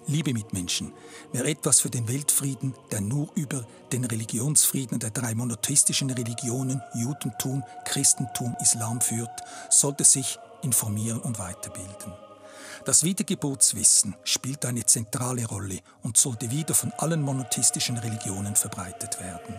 Liebe Mitmenschen, wer etwas für den Weltfrieden, der nur über den Religionsfrieden der drei monotheistischen Religionen Judentum, Christentum, Islam führt, sollte sich informieren und weiterbilden. Das Wiedergeburtswissen spielt eine zentrale Rolle und sollte wieder von allen monotheistischen Religionen verbreitet werden.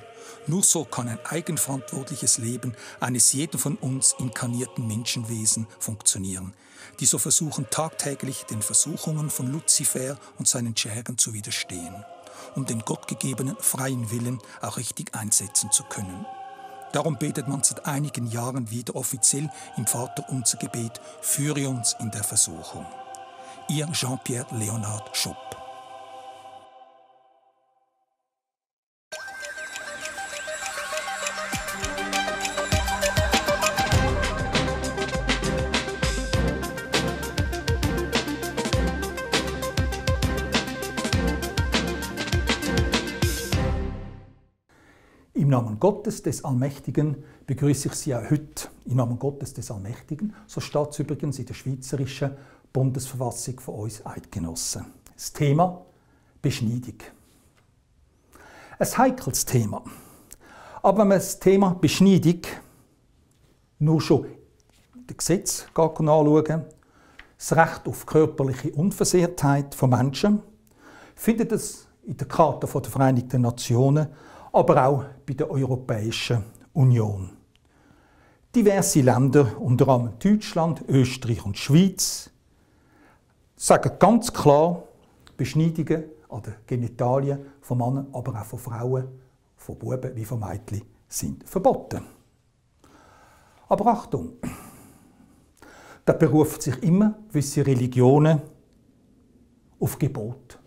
Nur so kann ein eigenverantwortliches Leben eines jeden von uns inkarnierten Menschenwesen funktionieren, die so versuchen tagtäglich den Versuchungen von Luzifer und seinen Schergen zu widerstehen, um den gottgegebenen freien Willen auch richtig einsetzen zu können. Darum betet man seit einigen Jahren wieder offiziell im Vaterunser-Gebet: Führe uns in der Versuchung. Ihr Jean-Pierre Leonard Schopp. Im Namen Gottes des Allmächtigen begrüße ich Sie auch heute. Im Namen Gottes des Allmächtigen, so steht es übrigens in der Schweizerischen Bundesverfassung von uns Eidgenossen. Das Thema Beschneidung. Ein heikles Thema. Aber wenn man das Thema Beschneidung nur schon in den Gesetzen anschauen, das Recht auf körperliche Unversehrtheit von Menschen, findet es in der Charta der Vereinigten Nationen, aber auch bei der Europäischen Union. Diverse Länder, unter anderem Deutschland, Österreich und Schweiz, sagen ganz klar, Beschneidungen an den Genitalien von Männern, aber auch von Frauen, von Buben wie von Mädchen, sind verboten. Aber Achtung, da berufen sich immer gewisse Religionen auf Gebot,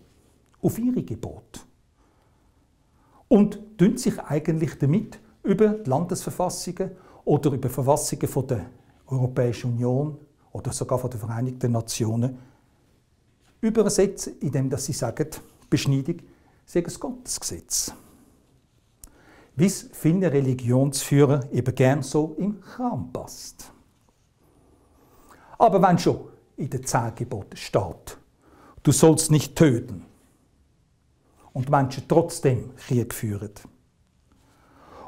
auf ihre Gebote. Und tun sich eigentlich damit über die Landesverfassungen oder über Verfassungen von der Europäischen Union oder sogar von den Vereinigten Nationen übersetzen, indem sie sagen, Beschneidung sei ein Gottesgesetz. Wie es vielen Religionsführer eben gern so im Kram passt. Aber wenn schon in den 10 Geboten steht, du sollst nicht töten, und Menschen trotzdem Krieg führen.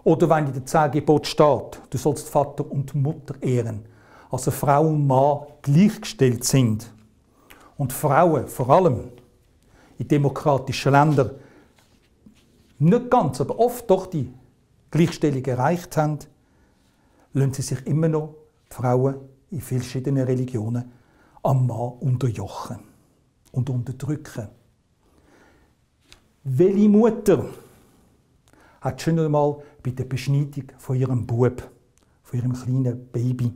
Oder wenn in den 10 Geboten steht, du sollst Vater und Mutter ehren, also Frau und Mann gleichgestellt sind und Frauen vor allem in demokratischen Ländern nicht ganz, aber oft doch die Gleichstellung erreicht haben, lassen sie sich immer noch die Frauen in verschiedenen Religionen am Mann unterjochen und unterdrücken. Welche Mutter hat schon einmal bei der Beschneidung von ihrem Bub, von ihrem kleinen Baby,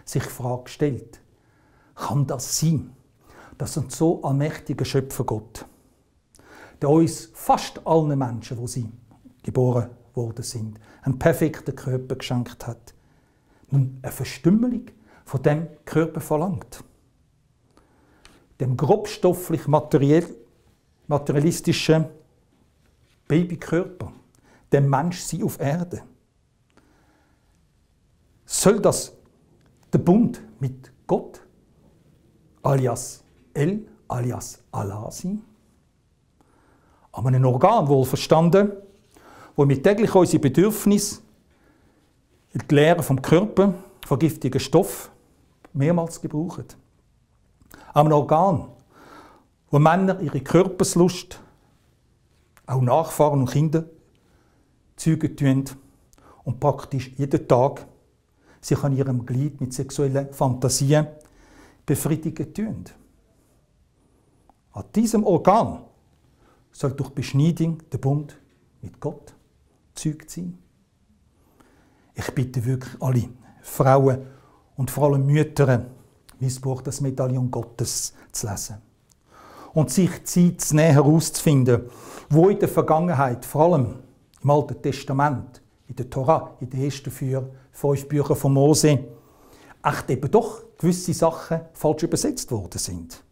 sich die Frage gestellt, kann das sein, dass ein so allmächtiger Schöpfergott, der uns fast allen Menschen, wo sie geboren worden sind, einen perfekten Körper geschenkt hat, nun eine Verstümmelung von dem Körper verlangt? Dem grobstofflich materialistischen Babykörper, dem Menschsein auf Erde. Soll das der Bund mit Gott, alias El, alias Allah sein? Aber ein Organ, wohlverstanden, wo wir täglich unsere Bedürfnisse, die Leere vom Körper, von giftigen Stoffen mehrmals gebrauchen. Aber ein Organ, wo Männer ihre Körperslust, auch Nachfahren und Kinder, zeugen tun und praktisch jeden Tag sich an ihrem Glied mit sexuellen Fantasien befriedigen tun. An diesem Organ soll durch Beschneidung der Bund mit Gott gezeugt sein. Ich bitte wirklich alle Frauen und vor allem Mütter, Missbrauch des Medaillon Gottes zu lesen. Und sich Zeit zu nehmen, herauszufinden, wo in der Vergangenheit, vor allem im Alten Testament, in der Tora, in den ersten 5 Büchern von Mose, echt eben doch gewisse Sachen falsch übersetzt worden sind.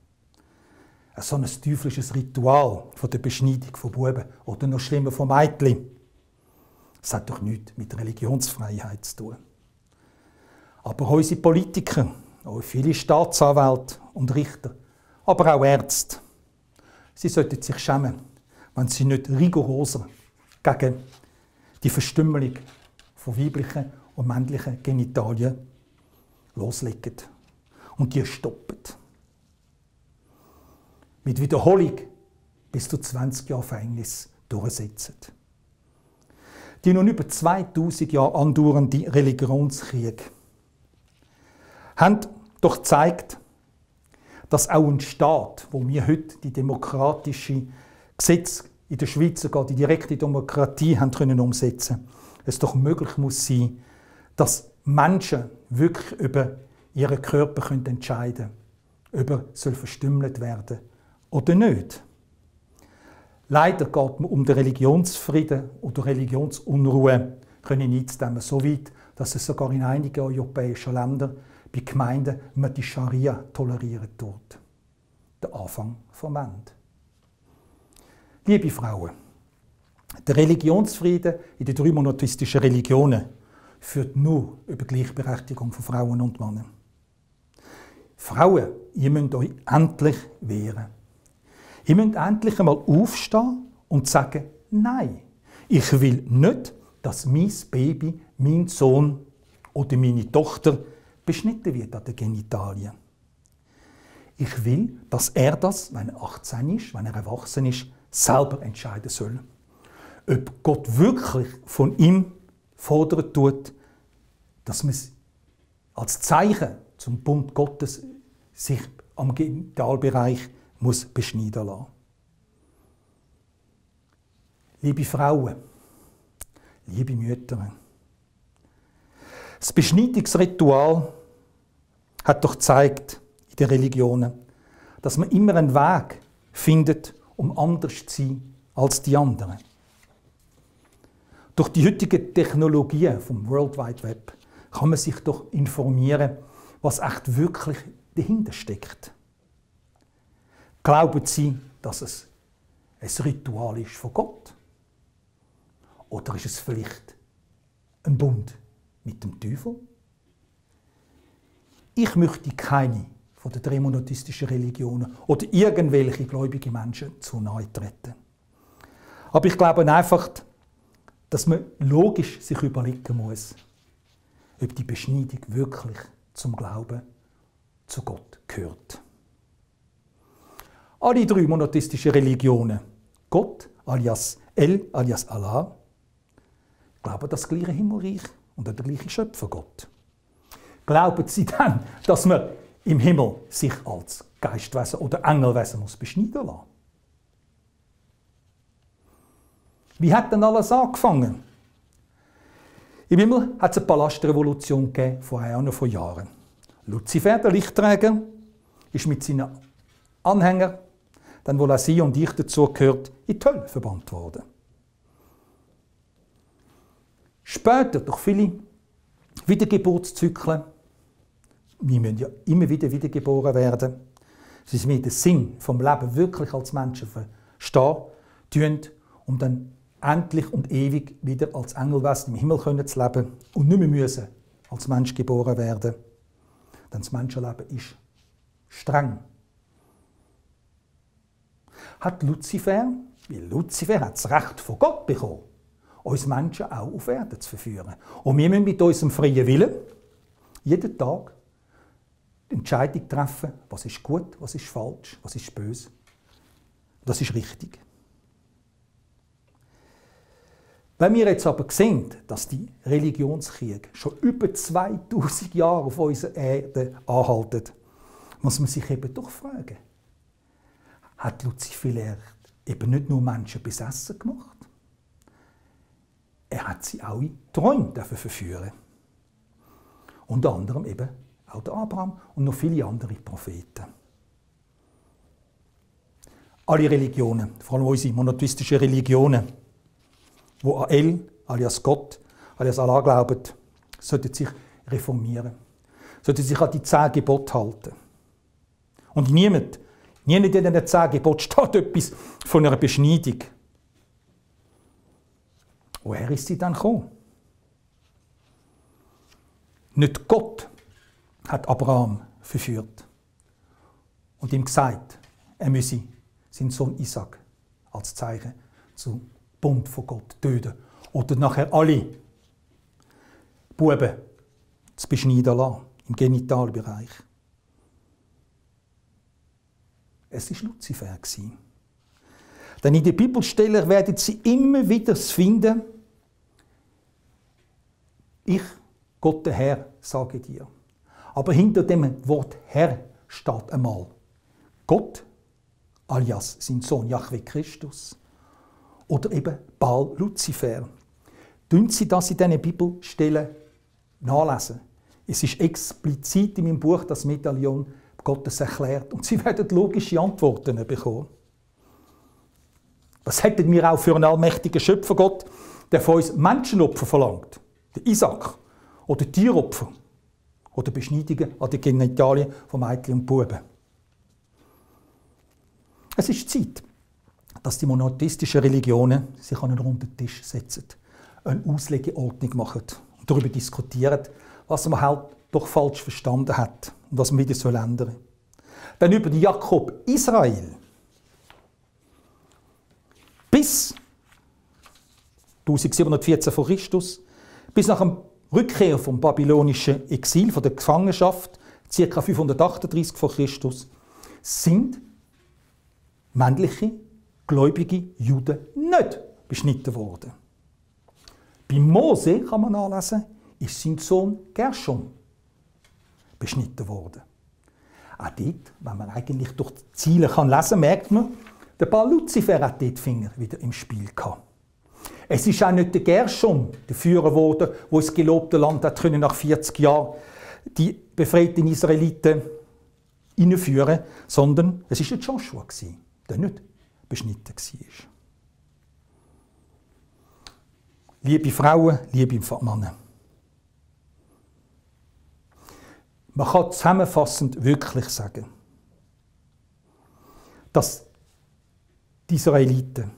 So ein teuflisches Ritual von der Beschneidung von Buben oder noch schlimmer von Mädchen. Das hat doch nichts mit Religionsfreiheit zu tun. Aber unsere Politiker, auch viele Staatsanwälte und Richter, aber auch Ärzte, Sie sollten sich schämen, wenn sie nicht rigoroser gegen die Verstümmelung von weiblichen und männlichen Genitalien loslegen und die stoppen. Mit Wiederholung bis zu 20 Jahre Gefängnis durchsetzen. Die nun über 2000 Jahre andauernde Religionskrieg haben doch gezeigt, dass auch ein Staat, wo wir heute die demokratische Gesetze in der Schweiz sogar die direkte Demokratie haben können umsetzen, es doch möglich muss sein, dass Menschen wirklich über ihren Körper entscheiden können, ob er soll verstümmelt werden oder nicht. Leider geht man um den Religionsfrieden oder Religionsunruhe einzudämmen, so weit, dass es sogar in einigen europäischen Ländern bei Gemeinden man die Scharia tolerieren tut. Der Anfang vom Ende. Liebe Frauen, der Religionsfrieden in den 3 monotheistischen Religionen führt nur über Gleichberechtigung von Frauen und Männern. Frauen, ihr müsst euch endlich wehren. Ihr müsst endlich einmal aufstehen und sagen, nein, ich will nicht, dass mein Baby, mein Sohn oder meine Tochter beschnitten wird an den Genitalien. Ich will, dass er das, wenn er 18 ist, wenn er erwachsen ist, selber entscheiden soll. Ob Gott wirklich von ihm fordern tut, dass man als Zeichen zum Bund Gottes sich am Genitalbereich muss beschneiden lassen. Liebe Frauen, liebe Mütter, das Beschneidungsritual hat doch gezeigt in den Religionen, dass man immer einen Weg findet, um anders zu sein als die anderen. Durch die heutige Technologie vom World Wide Web kann man sich doch informieren, was echt wirklich dahinter steckt. Glauben Sie, dass es ein Ritual ist von Gott? Oder ist es vielleicht ein Bund mit dem Teufel? Ich möchte keine von den 3 monotheistischen Religionen oder irgendwelche gläubige Menschen zu nahe treten. Aber ich glaube einfach, dass man logisch sich überlegen muss, ob die Beschneidung wirklich zum Glauben zu Gott gehört. Alle 3 monotheistischen Religionen, Gott alias El alias Allah, glauben das gleiche Himmelreich und an den gleichen Schöpfergott. Glauben Sie dann, dass man im Himmel sich als Geistwesen oder Engelwesen muss beschneiden lassen? Wie hat denn alles angefangen? Im Himmel hat es eine Palastrevolution gegeben, vor Jahren von Jahren. Luzifer, der Lichtträger, ist mit seinen Anhängern, dann wohl auch Sie und ich dazu gehört, in die Hölle verbannt worden. Später, durch viele Wiedergeburtszyklen, wir müssen ja immer wieder wiedergeboren werden, dass wir den Sinn vom Leben wirklich als Menschen verstehen, um dann endlich und ewig wieder als Engelwesen im Himmel zu leben und nicht mehr müssen als Mensch geboren werden. Denn das Menschenleben ist streng. Hat Luzifer, weil Luzifer hat das Recht von Gott bekommen, uns Menschen auch auf Erden zu verführen. Und wir müssen mit unserem freien Willen jeden Tag die Entscheidung treffen, was ist gut, was ist falsch, was ist böse. Das ist richtig. Wenn wir jetzt aber sehen, dass die Religionskriege schon über 2000 Jahre auf unserer Erde anhalten, muss man sich eben doch fragen, hat Luzifer eben nicht nur Menschen besessen gemacht? Er hat sie auch in Träume verführen. Unter anderem eben auch der Abraham und noch viele andere Propheten. Alle Religionen, vor allem unsere monotheistischen Religionen, die an El, alias Gott, alias Allah glauben, sollten sich reformieren, sollten sich an die 10 Gebote halten. Und niemand in diesen 10 Geboten steht etwas von einer Beschneidung. Woher ist sie dann gekommen? Nicht Gott hat Abraham verführt und ihm gesagt, er müsse seinen Sohn Isaac als Zeichen zum Bund von Gott töten. Oder nachher alle Buben zu beschneiden lassen, im Genitalbereich. Es war Luzifer. Denn in den Bibelstellen werden Sie immer wieder finden, ich, Gott der Herr, sage dir. Aber hinter dem Wort Herr steht einmal Gott, alias sein Sohn Jahwe Christus. Oder eben Baal Luzifer. Tun Sie das in diesen Bibelstellen nachlesen. Es ist explizit in meinem Buch das Medaillon Gottes erklärt. Und Sie werden logische Antworten bekommen. Was hätten wir auch für einen allmächtigen Schöpfergott, der von uns Menschenopfer verlangt? Der Isaac. Oder Tieropfer. Oder Beschneidungen an den Genitalien von Mädchen und Buben. Es ist Zeit, dass die monotheistischen Religionen sich an einen runden Tisch setzen, eine Auslegeordnung machen und darüber diskutieren, was man halt doch falsch verstanden hat und was man wieder ändern soll. Denn über die Jakob Israel bis 1714 vor Christus, bis nach dem Rückkehr vom babylonischen Exil, von der Gefangenschaft, ca. 538 vor Christus, sind männliche, gläubige Juden nicht beschnitten worden. Bei Mose, kann man nachlesen, ist sein Sohn Gershom beschnitten worden. Auch dort, wenn man eigentlich durch die Ziele lesen kann, merkt man, der Baal Luzifer hat dort Finger wieder im Spiel gehabt. Es ist auch nicht der Gershom, der Führer geworden, der ins gelobte Land nach 40 Jahren die befreiten Israeliten einführen, sondern es war der Joshua, der nicht beschnitten war. Liebe Frauen, liebe Männer. Man kann zusammenfassend wirklich sagen, dass die Israeliten,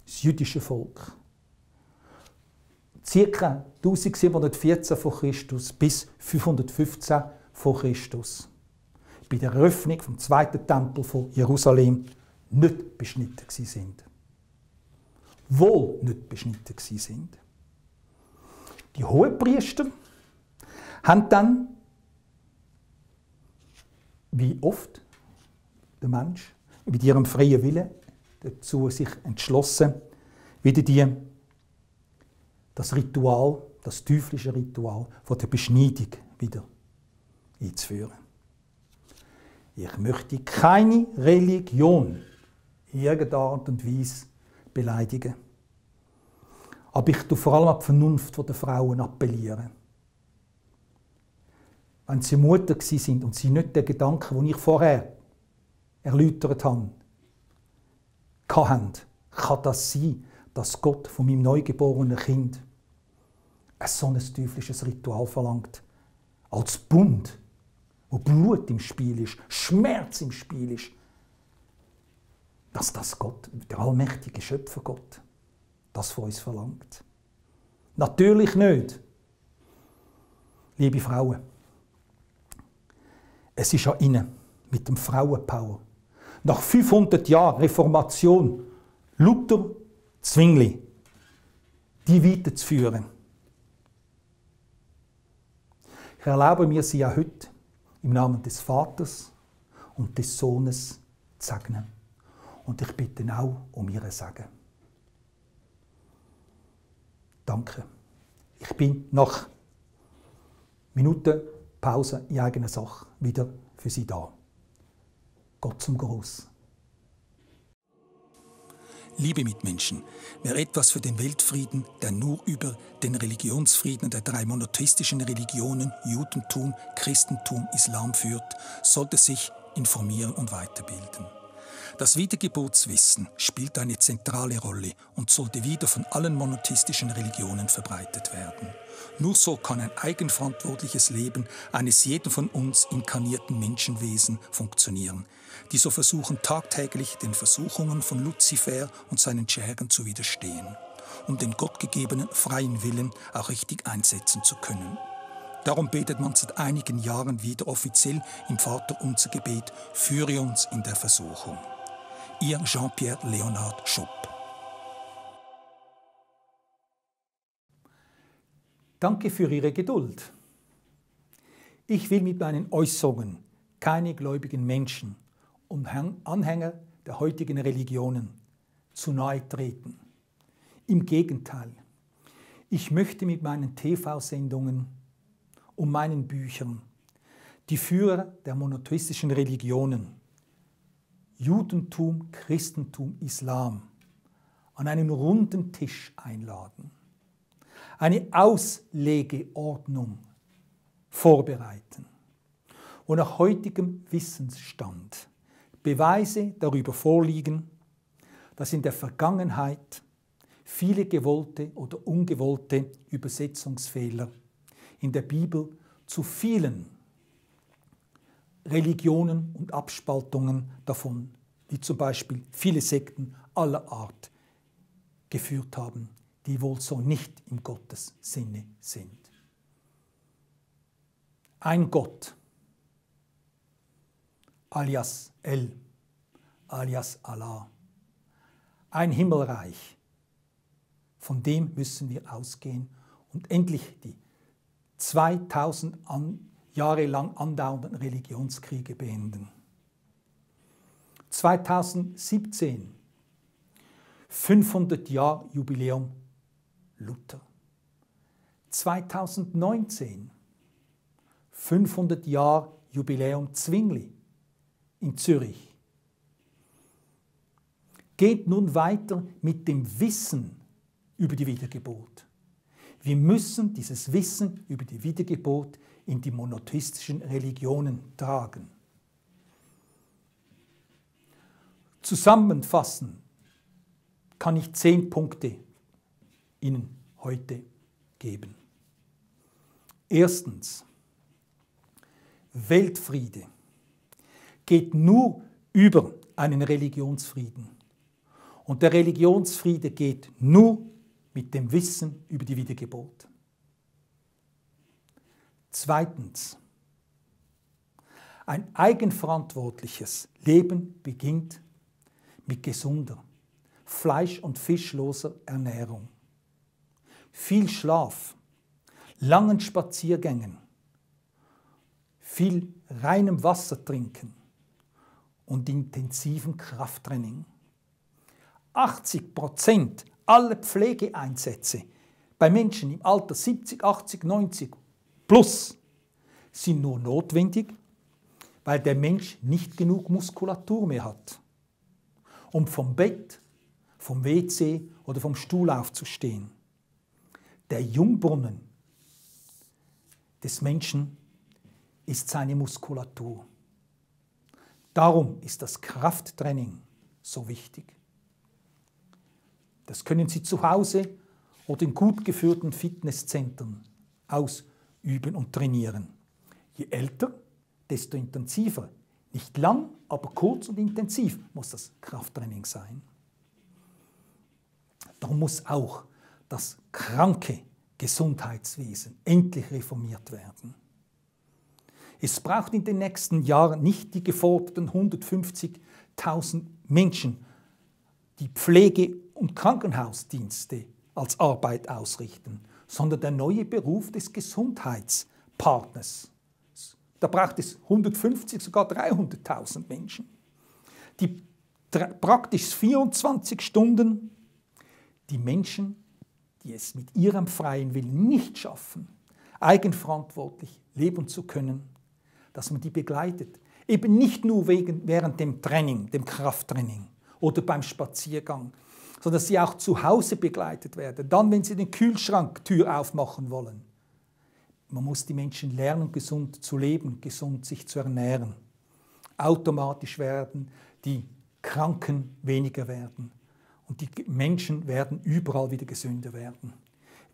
das jüdische Volk, ca. 1714 vor Christus bis 515 vor Christus, bei der Eröffnung vom zweiten Tempel von Jerusalem nicht beschnitten sind. Wohl nicht beschnitten sind. Die Hohenpriester haben dann, wie oft der Mensch, mit ihrem freien Willen dazu sich entschlossen, wieder das Ritual, das teuflische Ritual von der Beschneidung wieder einzuführen. Ich möchte keine Religion in irgendeiner Art und Weise beleidigen. Aber ich tue vor allem an die Vernunft der Frauen appellieren. Wenn sie Mutter sind und sie nicht den Gedanken, den ich vorher erläutert habe, hatten, kann das sein, dass Gott von meinem neugeborenen Kind ein so ein teuflisches Ritual verlangt. Als Bund, wo Blut im Spiel ist, Schmerz im Spiel ist. Dass das Gott, der allmächtige Schöpfergott, das von uns verlangt. Natürlich nicht. Liebe Frauen, es ist an Ihnen mit dem Frauenpower. Nach 500 Jahren Reformation, Luther, Zwingli, die weiterzuführen. Ich erlaube mir, Sie auch heute im Namen des Vaters und des Sohnes zu segnen. Und ich bitte auch um Ihr Segen. Danke. Ich bin nach Minuten Pause in eigener Sache wieder für Sie da. Gott zum Gruß. Liebe Mitmenschen, wer etwas für den Weltfrieden, der nur über den Religionsfrieden der drei monotheistischen Religionen Judentum, Christentum, Islam führt, sollte sich informieren und weiterbilden. Das Wiedergeburtswissen spielt eine zentrale Rolle und sollte wieder von allen monotheistischen Religionen verbreitet werden. Nur so kann ein eigenverantwortliches Leben eines jeden von uns inkarnierten Menschenwesen funktionieren, die so versuchen tagtäglich den Versuchungen von Luzifer und seinen Schergen zu widerstehen, um den gottgegebenen freien Willen auch richtig einsetzen zu können. Darum betet man seit einigen Jahren wieder offiziell im Vaterunser-Gebet: Führe uns in der Versuchung. Ihr Jean-Pierre Leonhard Schupp. Danke für Ihre Geduld. Ich will mit meinen Äußerungen keine gläubigen Menschen und Anhänger der heutigen Religionen zu nahe treten. Im Gegenteil, ich möchte mit meinen TV-Sendungen und meinen Büchern die Führer der monotheistischen Religionen, Judentum, Christentum, Islam, an einen runden Tisch einladen, eine Auslegeordnung vorbereiten und nach heutigem Wissensstand Beweise darüber vorliegen, dass in der Vergangenheit viele gewollte oder ungewollte Übersetzungsfehler in der Bibel zu vielen Religionen und Abspaltungen davon, wie zum Beispiel viele Sekten aller Art, geführt haben, die wohl so nicht im Gottes Sinne sind. Ein Gott, alias El, alias Allah, ein Himmelreich, von dem müssen wir ausgehen und endlich die 2000 Jahre lang andauernden Religionskriege beenden. 2017, 500 Jahre Jubiläum Luther. 2019, 500 Jahre Jubiläum Zwingli in Zürich. Geht nun weiter mit dem Wissen über die Wiedergeburt. Wir müssen dieses Wissen über die Wiedergeburt in die monotheistischen Religionen tragen. Zusammenfassen kann ich 10 Punkte Ihnen heute geben. Erstens, Weltfriede geht nur über einen Religionsfrieden. Und der Religionsfriede geht nur mit dem Wissen über die Wiedergeburt. Zweitens, ein eigenverantwortliches Leben beginnt mit gesunder, fleisch- und fischloser Ernährung. Viel Schlaf, langen Spaziergängen, viel reinem Wasser trinken und intensiven Krafttraining. 80% aller Pflegeeinsätze bei Menschen im Alter 70, 80, 90 plus sind nur notwendig, weil der Mensch nicht genug Muskulatur mehr hat, um vom Bett, vom WC oder vom Stuhl aufzustehen. Der Jungbrunnen des Menschen ist seine Muskulatur. Darum ist das Krafttraining so wichtig. Das können Sie zu Hause oder in gut geführten Fitnesszentren ausüben und trainieren. Je älter, desto intensiver. Nicht lang, aber kurz und intensiv muss das Krafttraining sein. Darum muss auch das kranke Gesundheitswesen endlich reformiert werden. Es braucht in den nächsten Jahren nicht die geforderten 150.000 Menschen, die Pflege- und Krankenhausdienste als Arbeit ausrichten, sondern der neue Beruf des Gesundheitspartners. Da braucht es 150, sogar 300.000 Menschen, die praktisch 24 Stunden die Menschen, die es mit ihrem freien Willen nicht schaffen, eigenverantwortlich leben zu können, dass man die begleitet. Eben nicht nur während dem Training, dem Krafttraining oder beim Spaziergang, sondern dass sie auch zu Hause begleitet werden. Dann, wenn sie den Kühlschranktür aufmachen wollen. Man muss die Menschen lernen, gesund zu leben, gesund sich zu ernähren. Automatisch werden die Kranken weniger werden. Und die Menschen werden überall wieder gesünder werden.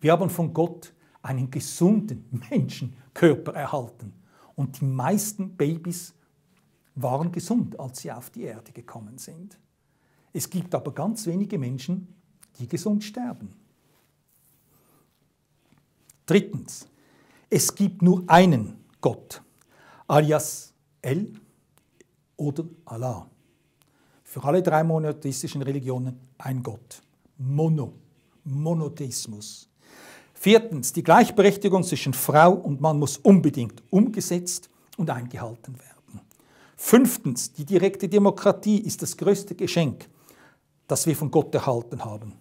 Wir haben von Gott einen gesunden Menschenkörper erhalten. Und die meisten Babys waren gesund, als sie auf die Erde gekommen sind. Es gibt aber ganz wenige Menschen, die gesund sterben. Drittens, Es gibt nur einen Gott, alias El oder Allah. Für alle drei monotheistischen Religionen ein Gott. Monotheismus. Viertens, die Gleichberechtigung zwischen Frau und Mann muss unbedingt umgesetzt und eingehalten werden. Fünftens, die direkte Demokratie ist das größte Geschenk, das wir von Gott erhalten haben.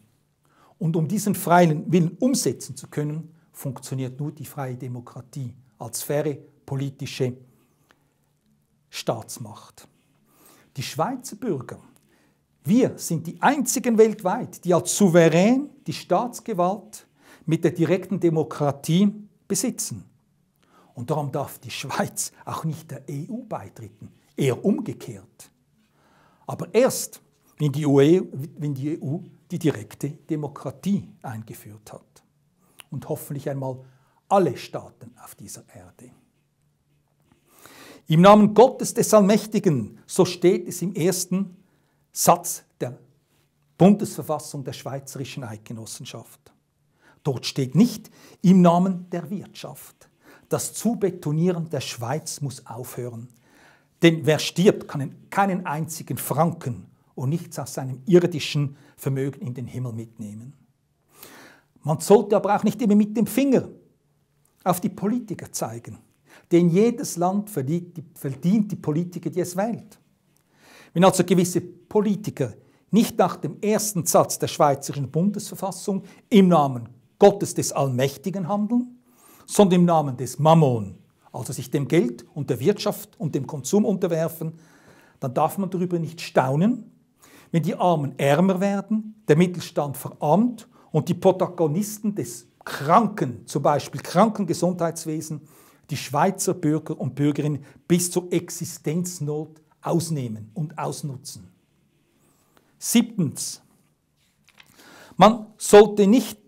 Und um diesen freien Willen umsetzen zu können, funktioniert nur die freie Demokratie als faire politische Staatsmacht. Die Schweizer Bürger, wir sind die einzigen weltweit, die als souverän die Staatsgewalt mit der direkten Demokratie besitzen. Und darum darf die Schweiz auch nicht der EU beitreten, eher umgekehrt. Aber erst, wenn die EU die direkte Demokratie eingeführt hat. Und hoffentlich einmal alle Staaten auf dieser Erde. Im Namen Gottes des Allmächtigen, so steht es im ersten Satz der Bundesverfassung der Schweizerischen Eidgenossenschaft. Dort steht nicht im Namen der Wirtschaft. Das Zubetonieren der Schweiz muss aufhören. Denn wer stirbt, kann keinen einzigen Franken und nichts aus seinem irdischen Vermögen in den Himmel mitnehmen. Man sollte aber auch nicht immer mit dem Finger auf die Politiker zeigen. Denn jedes Land verdient die Politiker, die es wählt. Wenn also gewisse Politiker nicht nach dem ersten Satz der Schweizerischen Bundesverfassung im Namen Gottes des Allmächtigen handeln, sondern im Namen des Mammon, also sich dem Geld und der Wirtschaft und dem Konsum unterwerfen, dann darf man darüber nicht staunen, wenn die Armen ärmer werden, der Mittelstand verarmt und die Protagonisten des Kranken, zum Beispiel Krankengesundheitswesen, die Schweizer Bürger und Bürgerinnen bis zur Existenznot ausnehmen und ausnutzen. Siebtens, man sollte nicht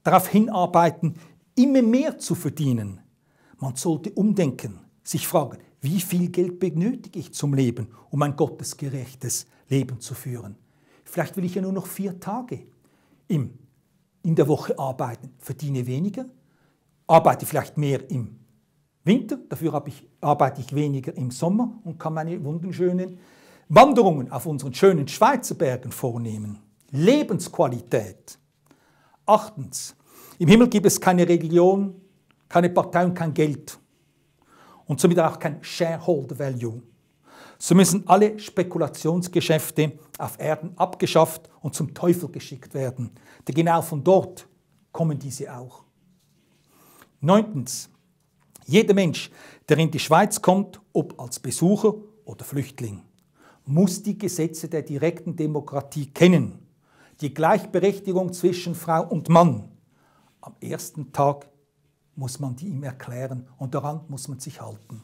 darauf hinarbeiten, immer mehr zu verdienen. Man sollte umdenken, sich fragen, wie viel Geld benötige ich zum Leben, um ein gottesgerechtes Leben zu führen. Vielleicht will ich ja nur noch 4 Tage in der Woche arbeiten, verdiene weniger, arbeite vielleicht mehr im Winter, dafür arbeite ich weniger im Sommer und kann meine wunderschönen Wanderungen auf unseren schönen Schweizer Bergen vornehmen. Lebensqualität. 8. Im Himmel gibt es keine Religion, keine Partei und kein Geld. Und somit auch kein Shareholder Value. So müssen alle Spekulationsgeschäfte auf Erden abgeschafft und zum Teufel geschickt werden. Denn genau von dort kommen diese auch. 9. Jeder Mensch, der in die Schweiz kommt, ob als Besucher oder Flüchtling, muss die Gesetze der direkten Demokratie kennen. Die Gleichberechtigung zwischen Frau und Mann. Am ersten Tag muss man die ihm erklären und daran muss man sich halten.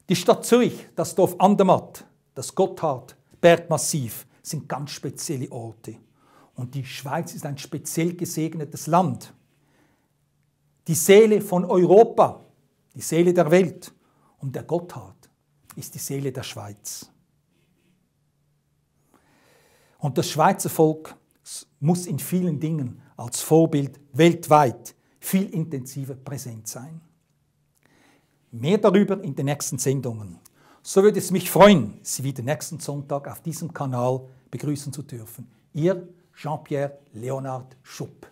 Die Stadt Zürich, das Dorf Andermatt, das Gotthard, Bergmassiv sind ganz spezielle Orte. Und die Schweiz ist ein speziell gesegnetes Land. Die Seele von Europa, die Seele der Welt und der Gotthard ist die Seele der Schweiz. Und das Schweizer Volk muss in vielen Dingen als Vorbild weltweit viel intensiver präsent sein. Mehr darüber in den nächsten Sendungen. So würde es mich freuen, Sie wieder nächsten Sonntag auf diesem Kanal begrüßen zu dürfen. Ihr Jean-Pierre Leonhard Schupp.